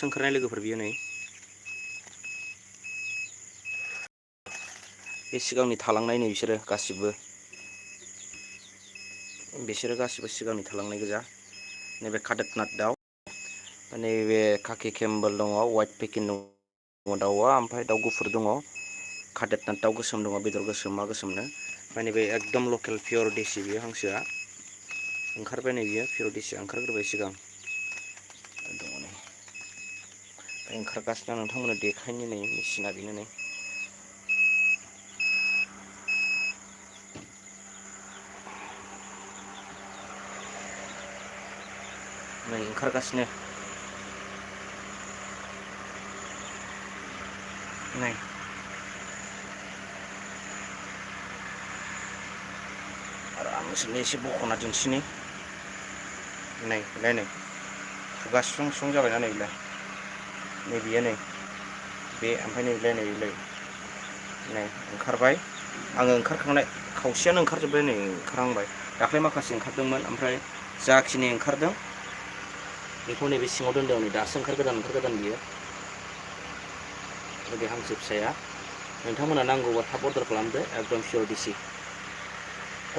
दासो ओंखारनाय लोगोफोर बियो नै बे सिगांनि थालांनाय नै बिसोरो गासिबो सिगांनि थालांनाय गोजा नैबे कादकनाथ दाउ नैबे काकि केम्बोल दङ वाइट पेकिन दङ दाउआ ओमफ्राय दाउ गुफुर दङ कादकनाथ दाउ गोसोम दङ बेदर गोसोमा गोसोमनो ओमफ्राय नैबे एकदम लकेल पियर देसि बेयो हांसोआ ओंखारबाय नै बियो पियर देसिया ओंखारग्रोबाय सिगां दङ नै ओंखारगासिनो नोंथांमोननो देखायनो नै मेसिना बेनो नै नै ओंखारगासिनो नै आरो आं नोंसोरनो एसे बख'ना दिन्थिनि नै खुगा स्रुं स्रुं जाबायना नै बियो नै बे ओमफ्राय नै ओंखारबाय आङो ओंखारखांनाय खावसेयानो ओंखारजोब्बाय नै ओंखारहांबाय दाख्लै माखासे ओंखारदोंमोन ओमफ्राय जाखिनि ओंखारदों बेखौ नैबे सिङाव दोनदों नै दासो ओंखारगोदान बियो बे हांसो फिसाया नोंथांमोना नांगौबा थाब अर्डार खालामदो एकदम पियर देसि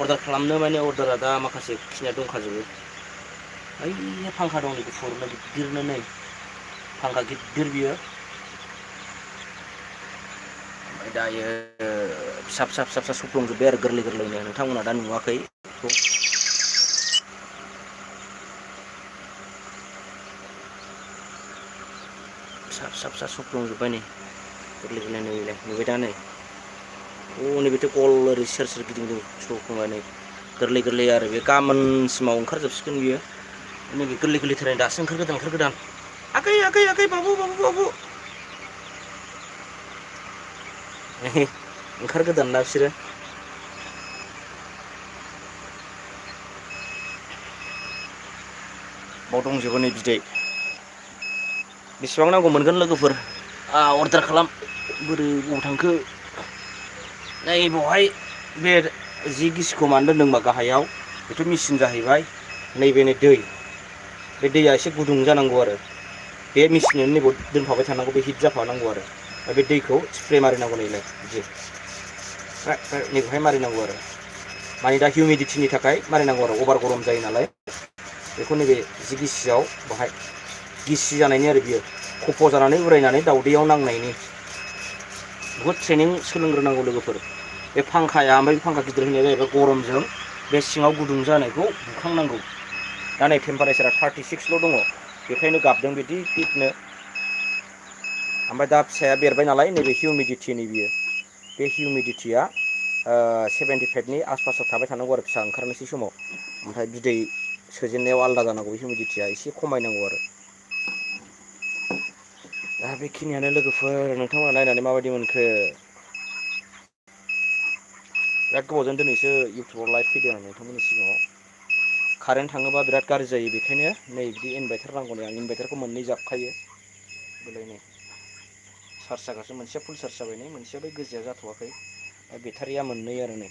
अर्डार खालामनो माने अर्डारा दा माखासे खिनिया दंखाजोबो ओइ फांखा दं नै गुफुरनो गिदिरनो नै फांखा गिदिर बियो ओमफ्राय दायो फिसा सौफ्लंजोब्बाय आरो गोरलैनो नोंथांमोना दा नुवाखै बेखौ फिसा सौफ्लंजोब्बाय नै गोरलै नुबाय दा नै नैबेथ' गल ओरै सोर गिदिं सौफ्लंनानै गोरलै आरो बे गाबोनसिमाव ओंखारजोबसिगोन बियो नैबे गोरलैथारनि दासो ओंखारगोदान आगै बाबु ओंखारगोदान ना बिसोरो बाव दंजोबो नै बिदै बेसेबां नांगौ मोनगोन लोगोफोर अर्डार खालाम बोरै बबाव थांखो नै बेवहाय बे जि गिसिखौ मानो दोनदों होनबा गाहायाव बेथ' मेचिन जाहैबाय नैबे नै दै बे दैया एसे गुदुं जानांगौ आरो बे मेचिनजोंनो नैबाव दोनफाबाय थानांगौ बे हिट जाफानांगौ आरो बे दैखौ स्प्रे मारिनांगौ नैलाय बिदि नैबेहाय मारिनांगौ आरो माने दा हिउमिडिटिनि थाखाय मारिनांगौ आरो अभार गरम जायो नालाय बेखौ नैबे जि गिसियाव बाहाय गिसि जानायनि आरो बियो खफ' जानानै उरायनानै दाउदैयाव नांनायनि बहुद ट्रेनिं सोलोंग्रोनांगौ लोगोफोर बे फांखाया ओमफ्राय बे फांखा गिदिर होनाया जाहैबाय गरमजों बे सिङाव गुदुं जानायखौ बुखांनांगौ दा नै टेम्पारेसारा 36ल' दङ बेखायनो गाबदों बिदि थिकनो ओमफ्राय दा फिसाया बेरबाय नालाय नैबे हिउमिडिटिनि बियो बे हिउमिडिटिया 75नि आसपासाव थाबाय थानांगौ आरो फिसा ओंखारनोसै समाव ओमफ्राय बिदै सोजेननायाव आलादा जानांगौ हिउमिडिटिया एसे खमायनांगौ आरो दा बेखिनियानो लोगोफोर नोंथांमोना नायनानै माबायदि मोनखो बिराद गोबावजों दिनैसो इउटुबाव लाइभ फैदों आं नोंथांमोननि सिगाङाव कारेन्ट थाङोबा बिराद गाज्रि जायो बेखायनो नै बिदि इनभाइटार नांगौ नै आं इनभाइटारखौ मोननै जाबखायो बेलाय नै चार्ज जागासिनो मोनसेया फुल चार्ज जाबाय नै मोनसेया बै गोजाया जाथ'वाखै बेटारिया मोननै आरो नै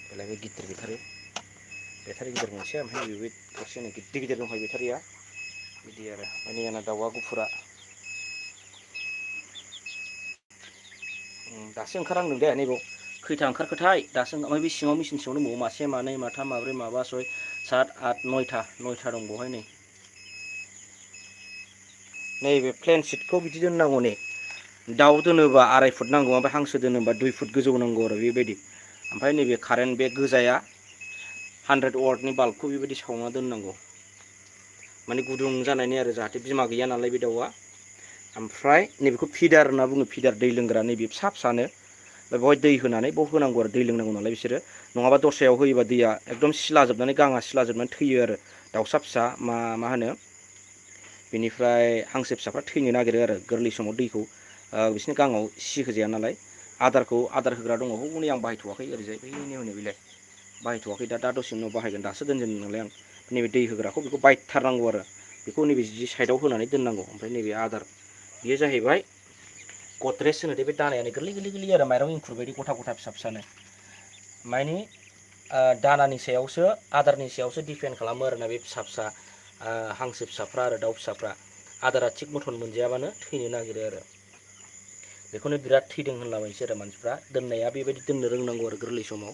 बेलाय बे गिदिर बेटारि गिदिर मोनसे ओमफ्राय बेबो गंसे नै गिदिर दंखायो बेटारिया बिदि आरो ओमफ्राय नै दाउआ गुफुरा दासो ओंखारहांदों दे नैबाव खैथा ओंखारखोथाय दासो ओमफ्राय बे सिङाव मेसिन सिङाव दंबावो मासे मानै माथाम माब्रै माबा सय सात आठ नयथा दं बेवहाय नै नैबे प्लेन सिटखौ बिदि दोननांगौ नै दाउ दोनोबा 2.5 फुट नांगौ ओमफ्राय हांसो दोनोबा 2 फुट गोजौ नांगौ आरो बेबायदि ओमफ्राय नैबे कारेन्ट बे गोजाया 100 वाटनि बाल्बखौ बेबायदि सावना दोननांगौ माने गुदुं जानायनि आरो जाहाथे बिमा गैया नालाय बे दाउआ ओमफ्राय नैबेखौ फिडार होनना बुङो फिडार दै लोंग्रा नैबे फिसानो बेवहाय दै होनानै बाव होनांगौ आरो दै लोंनांगौ नालाय बिसोरो नङाबा दस्रायाव होयोबा दैया एकदम सिलाजोबनानै गाङा सिलाजोबनानै थैयो आरो दाउसा फिसा मा होनो बेनिफ्राय हांसो फिसाफ्रा थैनो नागिरो आरो गोरलै समाव दैखौ बिसोरनि गाङाव सिहोजाया नालाय आदार होग्रा दङ हनै आं बाहायथ'वाखै ओरैजाय बैनि हनै बेलाय बाहायथ'वाखै दा दसे उनाव बाहायगोन दासो दोनजेनदों नालाय आं नैबे दै होग्राखौ बेखौ बायथारनांगौ आरो बेखौ नैबे जि साइडआव होनानै दोननांगौ ओमफ्राय नैबे आदार बेयो जाहैबाय गद्रेज होनो दे बे दानायानो गोरलै आरो माइरं इंखुर बायदि गथा फिसानो मानि दानानि सायावसो आदारनि सायावसो दिपेन्ड खालामो आरोना बे फिसा हांसो फिसाफ्रा आरो दाउ फिसाफ्रा आदारा थिग मथन मोनजायाबानो थैनो नागिरो आरो बेखौनो बिराद थैदों होनलाबायसै आरो मानसिफ्रा दोननाया बेबायदि दोननो रोंनांगौ आरो गोरलै समाव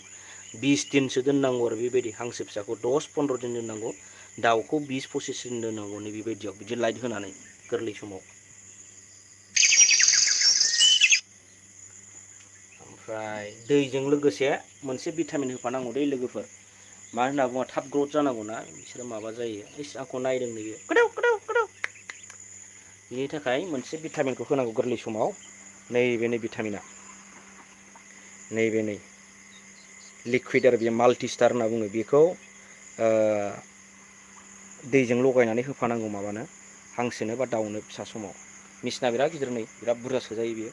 20 दिनसो दोननांगौ आरो बेबायदि हांसो फिसाखौ 10-15 दिन दोननांगौ दाउखौ 20-25 दिन दोननांगौ नै बेबायदियाव बिदि लाइट होनानै गोरलै समाव ओमफ्राय दैजों लोगोसे मोनसे भिटामिन होफानांगौ दै लोगोफोर मा होनना बुङो थाब ग्रथ जानांगौना बिसोरो माबा जायो इस आंखौ नायदों नैयो गोदाव गोदाव गोदाव बिनि थाखाय मोनसे भिटामिनखौ होनांगौ गोरलै समाव नैबे नै भिटामिना नैबे नै लिकुइड आरो बेयो माल्टि स्टार होनना बुङो बेखौ दैजों लगायनानै होफानांगौ माबानो हांसोनो बा दाउनो फिसा समाव मिसिना बिराद गिदिर नै बिराद बुरजा सोजायो बियो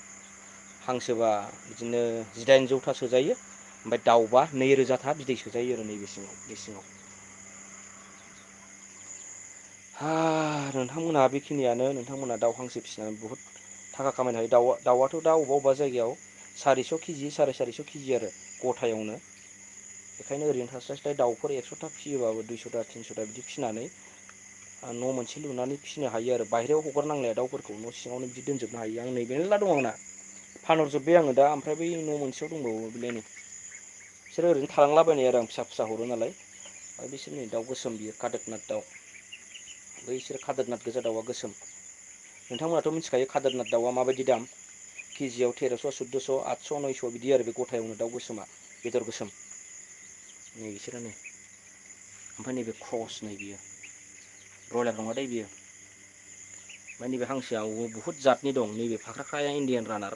हांसोबा बिदिनो 1800था सोजायो ओमफ्राय दाउबा 2000था बिदै सोजायो आरो नैबे सिङाव बे सिङाव नोंथांमोनहा बेखिनियानो नोंथांमोनहा दाउ हांसो फिसिनानै बुहुद थाखा खामायनो हायो दाउआथ' दा अबेबा अबेबा जायगायाव 400 केजि 450 केजि आरो गथायावनो बेखायनो ओरैनो थास्लायस्लाय दाउफोर 100था फियोबाबो 200ता 300ता बिदि फिसिनानै न' मोनसे लुनानै फिसिनो हायो आरो बाहेरायाव हगारनांलाया दाउफोरखौ न' सिङावनो बिदि दोनजोबनो हायो आं नै मेरला दं आंना फानहरजोब्बाय आङो दा ओमफ्राय बै न' मोनसेयाव दंबावो बिलायनो बिसोरो ओरैनो थालांलाबायनाय आरो आं फिसा फिसा हरो नालाय आरो बिसोर नै दाउ गोसोम बियो कादकनाथ दाउ बैसोर कादोरनाथ गोजा दाउआ गोसोम नोंथांमोनाथ' मिथिखायो कादोरनाथ दाउआ माबायदि दाम केजियाव 1300 1400 800 900 बिदि आरो बे गथायावनो दाउ गोसोमा बेदर गोसोम नै बिसोरो नै ओमफ्राय नैबे क्रस नै बियो ब्रयलार नङा दै बियो ओमफ्राय नैबे हांसोआव बुहुद जातनि दं नैबे फाख्रा इण्डियान रानार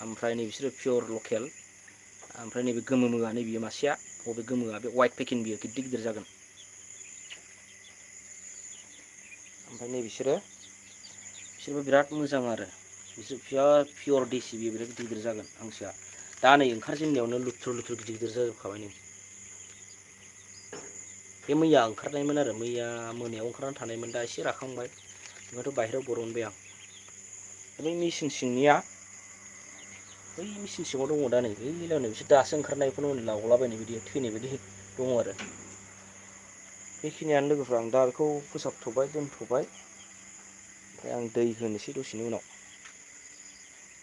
ओमफ्राय नै बिसोरो पियर लकेल ओमफ्राय नैबे गोमो मोआ नैबेयो मासेया बबे गोमोआ बे वाइट पेकिं बियो गिदिर गिदिर जागोन ओमफ्राय नै बिसोरबो बिराद मोजां आरो बिसोर बिराद पियर देसि बियो बिराद गिदिर गिदिर जागोन हांसोआ दा नै ओंखारजेननायावनो लुथ्रु लुथ्रु गिदिर गिदिर जाजोबखाबाय नै बे मैया ओंखारनायमोन आरो मैया मोनायाव ओंखारनानै थानायमोन दा एसे राखांबाय बेखौथ' बाहेरायाव बरनबाय आं बै मेसिन सिंनिया बै मेसिन सिङाव दङ दा नै बैलावनो बिसोर दासो ओंखारनायखौनो लावलाबायनाय बिदि थैनाय बायदि दङ आरो बेखिनियानो लोगोफ्रा आं दा बेखौ फोसाबथ'बाय दोनथ'बाय ओमफ्राय आं दै होनोसै दसेनि उनाव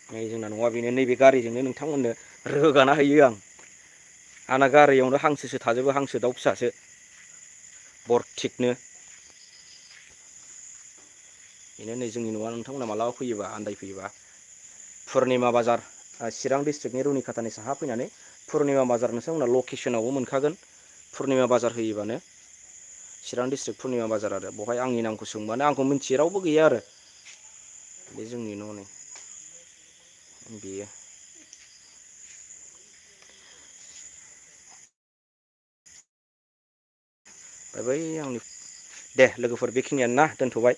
नै जोंना नङा बेनो नैबे गारिजोंनो नोंथांमोननो रोगाना हैयो आंना गारियावनो हांसोसो थाजोबो हांसो दाउ फिसासो बरथिकनो बेनो नै जोंनि न'आ नोंथांमोना मालाबा फैयोबा आन्दायफैयोबा पुर्निमा बाजार चिरां डिस्ट्रिक्टनि रुनिकाटानि साहा फैनानै पुर्निमा बाजार नोंथांमोना लकेसनावबो मोनखागोन पुर्निमा बाजार होयोबानो चिरां डिस्ट्रिक्ट पुर्निमा बाजार आरो बेवहाय आंनि नामखौ सोंबानो आंखौ मिन्थियै रावबो गैया आरो बे जोंनि न' नै बेयो बै आंनि दे लोगोफोर बेखिनियानो ना दोनथ'बाय